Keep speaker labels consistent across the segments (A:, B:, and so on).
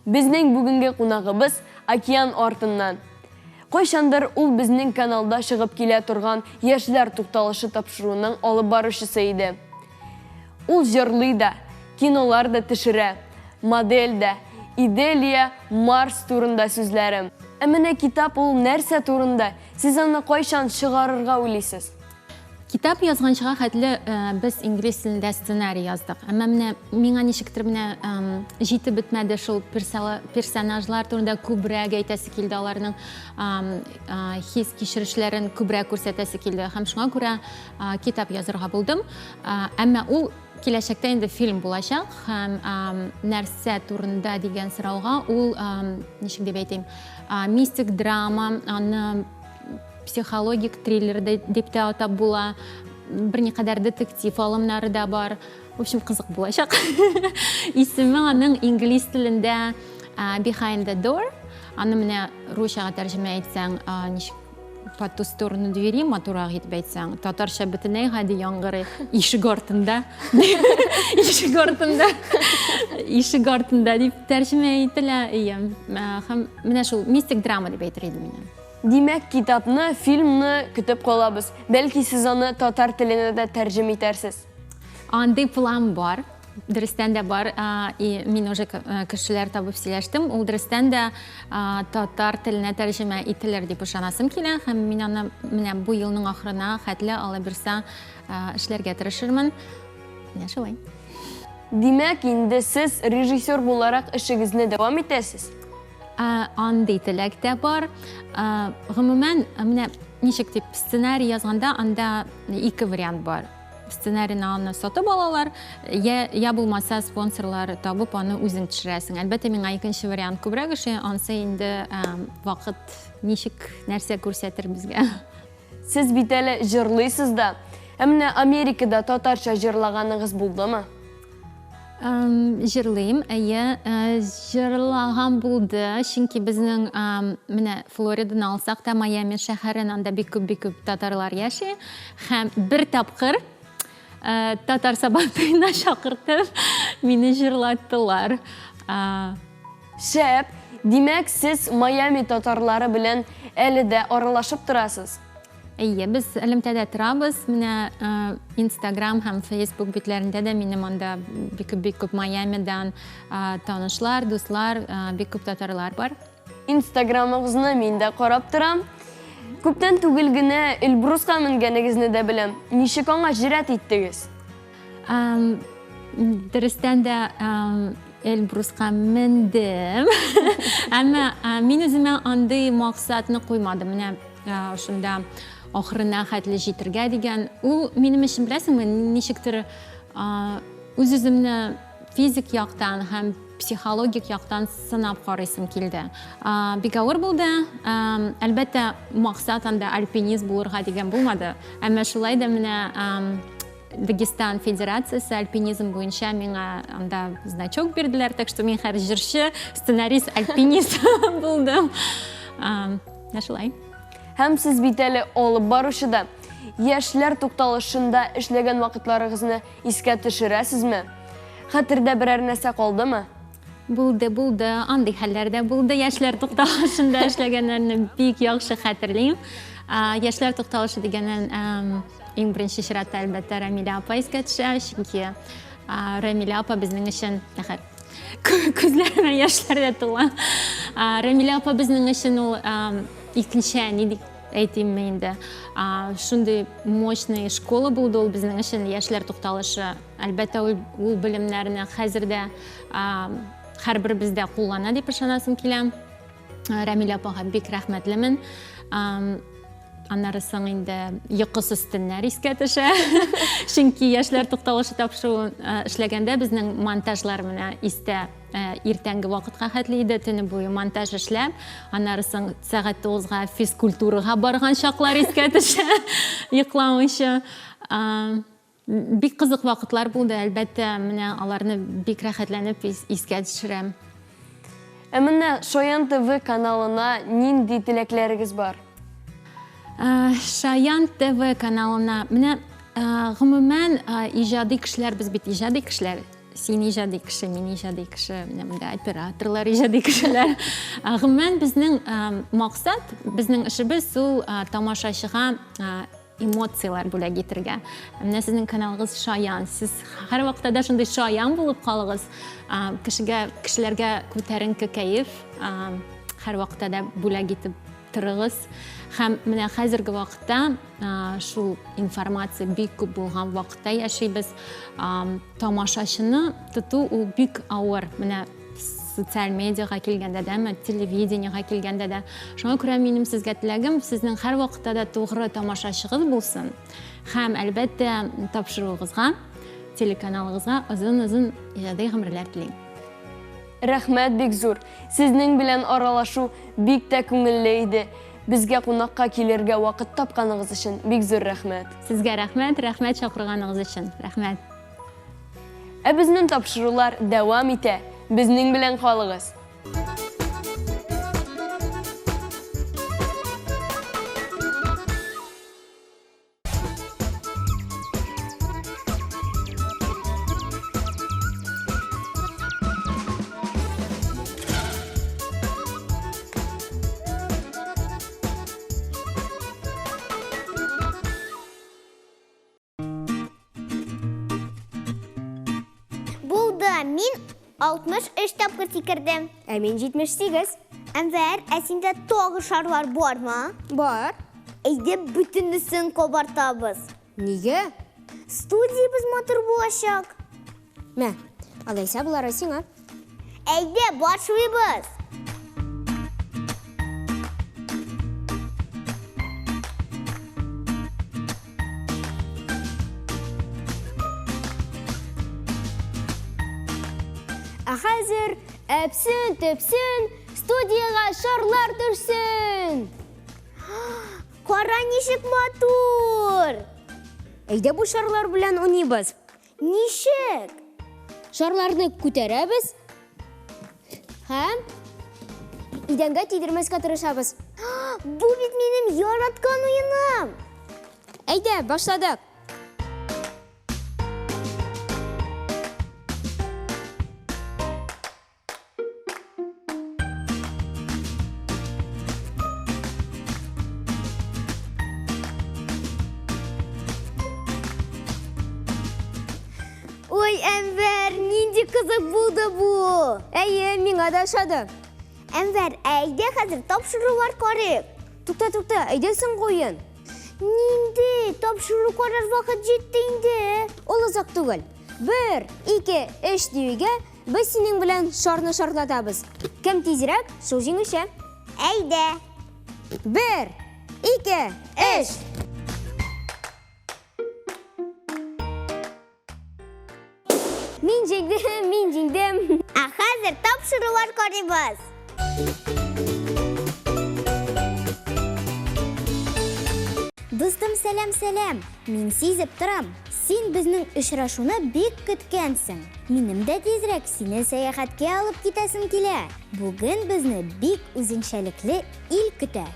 A: Безнең бүгенге кунагыбыз океан артыннан. Кайчандыр ул безнең каналда чыгып килә торган Яшьләр тукталышы тапшыруының алып баручысы иде. Ул җырлый да, кинолар да төшерә, модель дә, Иделия Марс турында сүзләрем. Ә менә китап ул нәрсә турында, сез аны кайчан чыгарырга уйлыйсыз?
B: Китап язганчыга хәтле без инглиз телендә сценарий яздык. Әмма менә миңа ничектер менә җитеп бетмәде шул персонажлар турында күбрәк әйтәсе килде, аларның хис кичерешләрен күбрәк күрсәтәсе килде. Һәм шуңа күрә китап язырга булдым. Әмма ул киләчәктә инде фильм булачак һәм нәрсә турында дигән сорауга ул, ничек дип әйтим, мистик драма, аны психологик триллер дип тә атап була. Берникадәр детектив алымнары да бар. В общем, кызык булачак. Исеме аның инглиз телендә Behind the Door. Аны менә русчага тәрҗемә итсәң, ничек по ту сторону двери матуррак итеп әйтсәң, татарча бөтенләй гади яңгырый. Ишек артында. Ишек артында. Ишек артында дип тәрҗемә ителә. Ие. Һәм менә шул мистик драма дип әйтер идем мин.
A: Димәк, китапны, фильмны көтеп калабыз. Бәлки сез аны татар теленә дә тәрҗем итәрсез?
B: Андый план бар. Дөрестән дә бар. И мин уже кешеләр табып сөйләштем. Ул дөрестән дә татар теленә тәрҗемә ителер дип ышанасым килә. Һәм мин аны менә бу елның ахырына хәтле Алла бирса эшләргә тырышырмын. Менә шулай.
A: Димәк, инде сез режиссер буларак эшегезне дәвам итәсез?
B: Андый теләк тә бар. Гомумән, менә ничек дип сценарий язганда анда ике вариант бар. Сценарийны аны сатып алалар, я, я булмаса спонсорлар табып аны үзең төшерәсең. Әлбәттә, миңа икенче вариант күбрәк ошый, ансы инде вакыт ничек нәрсә күрсәтер безгә.
A: Сез бит әле җырлыйсыз да. Ә менә Америкада татарча җырлаганыгыз булдымы?
B: Җырлыйм, әйе, җырлаган булды, чөнки безнең менә Флориданы алсак та, Майами шәһәрен, анда бик күп, бик күп татарлар яши. Һәм бер тапкыр татар сабантуена чакыртып, мине җырлаттылар.
A: Шәп! Димәк, сез Майами татарлары белән әле дә аралашып торасыз?
B: Әйе, без элемтәдә торабыз. Менә Instagram һәм Facebook битләрендә дә минем анда бик күп, бик күп Майамидан танышлар, дуслар, бик күп татарлар бар.
A: Инстаграмыгызны мин дә карап торам. Күптән түгел генә Эльбруска менгәнегезне дә беләм. Ничек аңа җөрьәт иттегез?
B: Дөрестән дә Эльбруска мендем. Әмма мин үземә андый максатны куймадым. Менә шунда ахырына хәтле җитергә дигән. Ул минем өчен, беләсеңме, ничектер үз-үземне физик яктан һәм психологик яктан сынап карыйсым килде. Бик авыр булды. Әлбәттә, максат анда альпинист булырга дигән булмады. Әмма шулай да менә Дагестан Федерациясе альпинизм буенча миңа анда значок бирделәр, так что мин хәзер җырчы, сценарист, альпинист булдым. Менә шулай.
A: Һәм сез бит әле алып баручы да. Яшьләр тукталышында эшләгән вакытларыгызны искә төшерәсезме? Хәтердә берәр нәрсә калдымы?
B: Булды, булды. Андый хәлләр дә булды. Яшьләр тукталышында эшләгәннәрне бик яхшы хәтерлим. Яшьләр тукталышы дигәннән иң беренче чиратта, әлбәттә, Рамилә апа искә төшә, чөнки Рамилә апа безнең өчен, әхәр, күзләремә яшьләр дә тула. Рамилә апа безнең өчен ул икенче әни дип әйтимме инде. Шундый мощный школа булды ул безнең өчен яшьләр тукталышы. Әлбәттә, ул белемнәрне хәзер дә һәрберебез дә куллана дип ышанасым килә. Рәмилә апага бик рәхмәтлемен. Аннары соң инде йокысыз төннәр искә төшә. Чөнки яшьләр тукталышы тапшыруын эшләгәндә безнең монтажлар менә истә иртәнге вакытка хәтле иде, төне буе монтаж эшләп, аннары соң сәгать 9-га физкультурага барган чаклар искә төшә, йокламыйча. Бик кызык вакытлар булды, әлбәттә, менә аларны бик рәхәтләнеп искә төшерәм.
A: Ә менә Шаян ТВ каналына нинди теләкләрегез бар?
B: Шаян ТВ каналына, менә гомумән, иҗади кешеләр, без бит иҗади кешеләр. Син иҗади кеше, мин иҗади кеше, менә монда операторлар иҗади кешеләр. Гомумән, безнең максат, безнең эшебез ул тамашачыга эмоцияләр бүләк итергә. Менә сезнең каналыгыз шаян. Сез һәрвакытта да шундый шаян булып калыгыз. Кешегә, кешеләргә күтәренке кәеф һәрвакытта да бүләк итеп торыгыз. Һәм менә хәзерге вакытта шул информация бик күп булган вакытта яшибез. Тамашачыны тоту ул бик авыр. Менә социаль медиага килгәндә дәме, телевидениега килгәндә дә. Шуңа күрә минем сезгә теләгем, сезнең һәрвакытта да тугры тамашачыгыз булсын. Һәм, әлбәттә, тапшыруыгызга, телеканалыгызга озын-озын иҗади гомерләр телим.
A: Рәхмәт бик зур. Сезнең белән аралашу бик тә күңелле иде. Безгә кунакка килергә вакыт тапканыгыз өчен бик зур рәхмәт.
B: Сезгә рәхмәт, рәхмәт чакырганыгыз өчен. Рәхмәт.
A: Ә безнең тапшырулар дәвам итә. Безнең белән калыгыз.
C: Булды, мин 63 тапкыр сикердем.
D: Ә мин 78.
C: Әнвәр, ә синдә тагы шарлар бармы?
D: Бар.
C: Әйдә бөтенесен кабартабыз.
D: Нигә?
C: Студиябез матур булачак.
D: Мә, алайса болары сиңа.
C: Әйдә, башлыйбыз.
D: Ә хәзер әпсен төпсен, студиягә шарлар төшсен.
C: Кара ничек матур!
D: Әйдә бу шарлар белән уйныйбыз.
C: Ничек?
D: Шарларны күтәрәбез һәм идәнгә тидермәскә тырышабыз.
C: Бу бит минем яраткан уеным!
D: Әйдә, башладык.
C: Ой, Әнвәр, нинди кызык булды бу!
D: Әйе, миңа да ошады.
C: Әнвәр, әйдә хәзер тапшырулар карыйк.
D: Тукта, тукта, әйдә соңгы уен.
C: Нинди? Тапшыру карар вакыт җитте инде.
D: Ул озак түгел. Бер, ике, өч диюгә без синең белән шарны шартлатабыз. Кем тизрәк, шул җиңүче.
C: Әйдә.
D: Бер, ике, өч. Мин җиңдем, мин җиңдем.
C: Ә хәзер тапшырулар карыйбыз. Дустым, сәлам, сәлам. Мин сизеп торам. Син безнең очрашуны бик көткәнсең. Минем дә тизрәк сине сәяхәткә алып китәсем килә. Бүген безне бик үзенчәлекле ил көтә.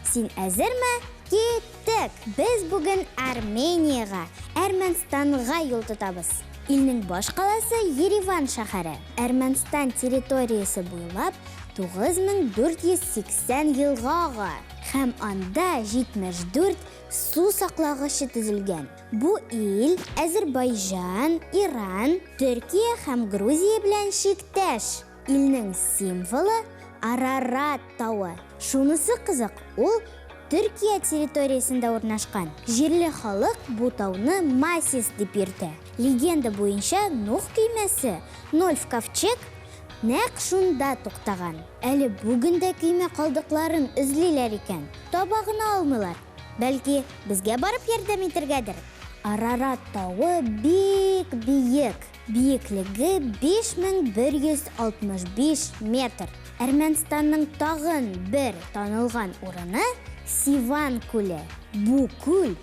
C: Син әзерме? Киттек! Без бүген Армениягә, Әрмәнстанга юл тотабыз. Илнең баш каласы Ереван шәһәре. Әрмәнстан территориясе буйлап 9480 елга ага һәм анда 74 су саклагычы төзелгән. Бу ил Әзербайҗан, Иран, Төркия һәм Грузия белән чиктәш. Илнең символы Арарат тавы. Шунысы кызык, ул Төркия территориясендә урнашкан. Җирле халык бу тауны Масис дип йөртә. Легенда буенча Нух көймәсе, Нольф ковчег, нәкъ шунда туктаган. Әле бүген дә көймә калдыкларын эзлиләр икән, таба гына алмыйлар. Бәлки, безгә барып ярдәм итергәдер? Арарат тавы бик биек. Биеклеге 5165 метр. Әрмәнстанның тагын бер танылган урыны Сиван күле. Бу күл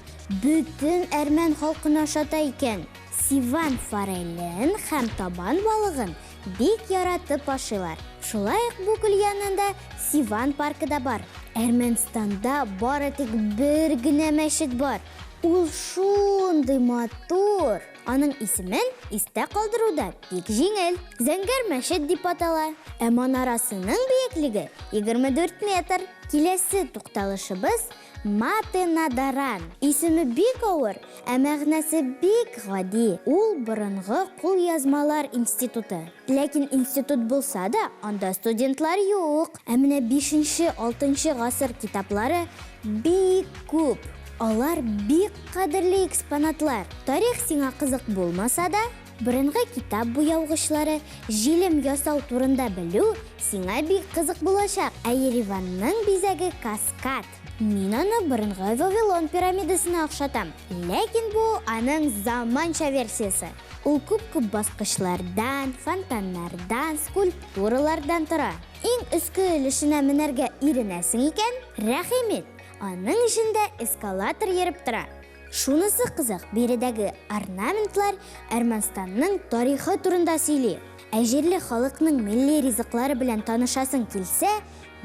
C: бөтен әрмән халкына ошата икән. Сиван форелен һәм табан балыгын бик яратып ашыйлар. Шулай ук бу күл янында Сиван паркы да бар. Әрмәнстанда бары тик бер генә мәчет бар. Ул шундый матур! Аның исемен истә калдыру да бик җиңел. Зәңгәр мәчет дип атала. Ә манарасының биеклеге 24 метр. Киләсе тукталышыбыз Матенадаран. Исеме бик авыр, ә мәгънәсе бик гади. Ул борынгы кулъязмалар институты. Ләкин институт булса да, анда студентлар юк. Ә менә бишенче-алтынчы гасыр китаплары бик күп. Алар бик кадерле экспонатлар. Тарих сиңа кызык булмаса да, борынгы китап буяугычлары, җилем ясау турында белү сиңа бик кызык булачак. Ә Ереванның бизәге каскад. Мин аны борынгы Вавилон пирамидасына охшатам. Ләкин бу аның заманча версиясе. Ул күп-күп баскычлардан, фонтаннардан, скульптуралардан тора. Иң өске өлешенә менәргә иренәсең икән, рәхим ит! Аның эчендә эскалатор йөреп тора. Шунысы кызык, биредәге орнаментлар Әрмәнстанның тарихы турында сөйли. Ә җирле халыкның милли ризыклары белән танышасың килсә,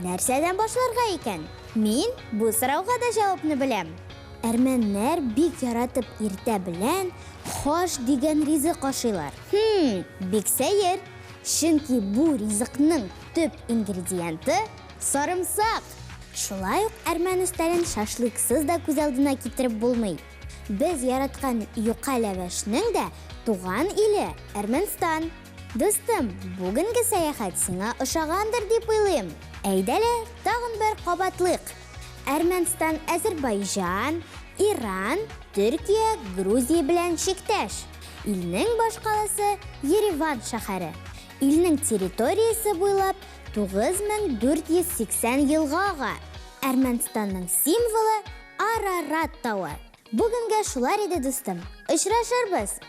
C: нәрсәдән башларга икән? Мин бу сорауга да җавапны беләм. Әрмәннәр бик яратып иртә белән хаш дигән ризык ашыйлар. Хм, бик сәер! Чөнки бу ризыкның төп ингредиенты, сарымсак! Шулай ук әрмән өстәлен шашлыксыз да күз алдына китереп булмый. Без яраткан юка ләвәшнең дә туган иле, Әрмәнстан. Дустым, бүгенге сәяхәт сиңа ошагандыр дип уйлыйм. Әйдәле, тагын бер кабатлыйк. Әрмәнстан Әзербайҗан, Иран, Төркия, Грузия белән чиктәш. Илнең башкаласы, Ереван шәһәре. Илнең территориясе буйлап 9480 елга ага. Әрмәнстанның символы, Арарат тавы. Бүгенгә шулар иде, дустым. Очрашырбыз!